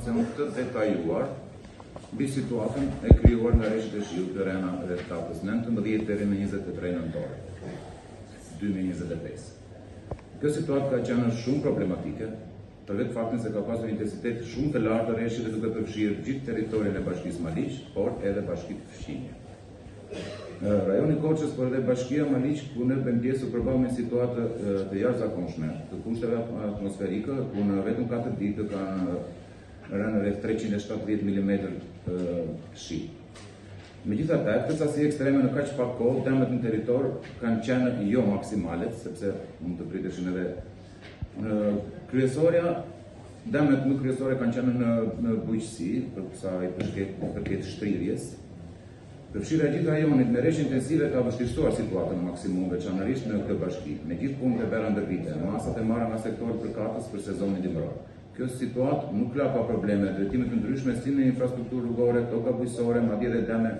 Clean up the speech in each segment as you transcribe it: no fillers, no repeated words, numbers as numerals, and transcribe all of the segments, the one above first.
informacion të detajuar mbi situatën e krijuar nga reshjet e shiut të rëna rreth datës 19 deri në 23 nëntor 2025. Kjo situatë ka qenë shumë problematike, për vetë faktin se ka pasur intensitet shumë të lartë të reshjeve duke përfshirë gjithë territorin e Bashkisë Maliq, por edhe bashkitë fqinje. Rajoni i Korçës, por edhe Bashkia Maliq, ku ne bëjmë pjesë, u përball me situatë të jashtëzakonshme të kushteve atmosferike, ku në vetëm 4 ditë kanë rënë rreth 370 mm shi. Megjithatë, këtë sasi ekstreme në kaq pak kohë, dëmet në territor kanë qenë jo maksimale, sepse mund të priteshin edhe në kryesorja, dëmet më kryesore kanë qenë në në bujqësi, për sa i përket përket shtrirjes. Përfshirja e gjithë rajonit me reshje intensive ka vështirësuar situatën në maksimum, veçanërisht në këtë bashki, me gjithë punët e bëra ndër vite, masat e marra nga sektorët përkatës për sezonin dimëror. Kjo situatë nuk la pa probleme në drejtime të ndryshme si në infrastrukturë rrugore, toka bujqësore, madje edhe dëme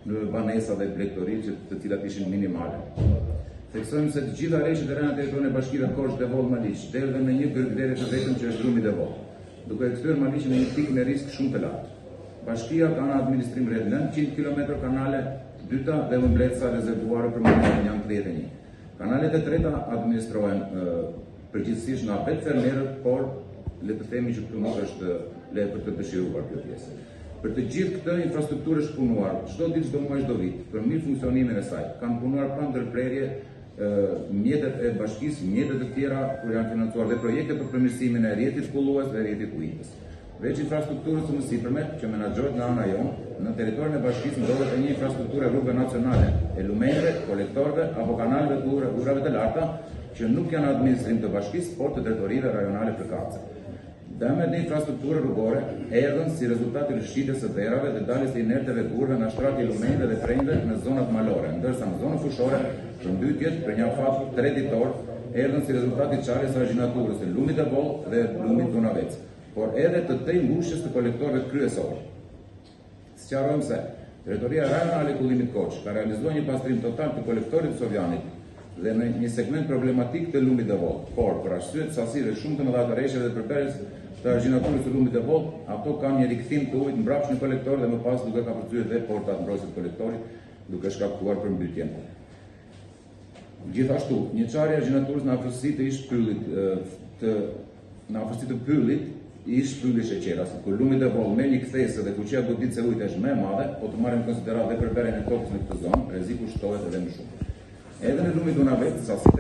në banesa dhe blegtori që të cilat ishin minimale. Theksojmë se të gjitha reshjet e rëna në territorin e bashkive Korçë, Devoll, Maliq, derdhen në një grykëderdhje të vetëm që është lumi Devoll, duke e kthyer Maliqin në një pikë me risk shumë të lartë. Bashkia ka në administrim rreth 900 kilometra kanale të dyta dhe ujëmbledhësa rezervuare për momentin janë 31. Kanalet e treta administrohen përgjithësisht nga vetë fermerët, por le të themi që këtu nuk është le për të dëshiruar kjo pjesë. Për të gjithë këtë infrastrukturë është punuar çdo ditë, çdo muaj, çdo vit, për mirë funksionimin e saj. Kanë punuar pa ndërprerje mjetet e bashkisë, mjetet e tjera kur janë financuar dhe projekte për përmirësimin e rrjetit kullues dhe rrjetit ujitës. Veç infrastrukturës së mësipërme, që menaxhohet nga ana jonë, në territorin e bashkisë ndodhet edhe një infrastrukturë e rrugëve nacionale, e lumenjve, kolektorëve apo kanaleve të ujërave të larta, që nuk janë në administrim të bashkisë, por të drejtorive rajonale përkatëse. Dëmet në infrastrukturë rrugore erdhën si rezultat i rrëshqitjes së dherave dhe daljes së inerteve gurëve nga shtrati i lumenjve dhe përrenjve në zonat malore, ndërsa në zonën fushore, përmbytjet për një afat 3 ditor erdhën si rezultat i çarjes së argjinaturës së lumit Devoll dhe lumit Dunavec. por edhe të tejmbushjes të kolektorëve kryesorë. Sqarojmë se Drejtoria Rajonale e Kullimit Korçë ka realizuar një pastrim total të kolektorit të Sovjanit dhe në një segment problematik të lumit Devoll, por për arsye të sasive shumë të mëdha të reshjeve dhe përbërjes të argjinaturës së lumit Devoll, ato kanë një rikthim të ujit mbrapsht në kolektor dhe më pas duke kapërcyer dhe portat mbrojtëse të kolektorit, duke shkaktuar përmbytjen. Gjithashtu, një çarje e argjinaturës në afërsi të ish pyllit të në afërsi të pyllit ish pylli Sheqerasit, ku lumi Devoll merr një kthesë dhe fuqia goditëse e ujit është më e madhe, po të marrim në konsideratë dhe përbërjen e tokës në këtë zonë, rreziku shtohet edhe më shumë. Edhe në lumin Dunavec, sasitë.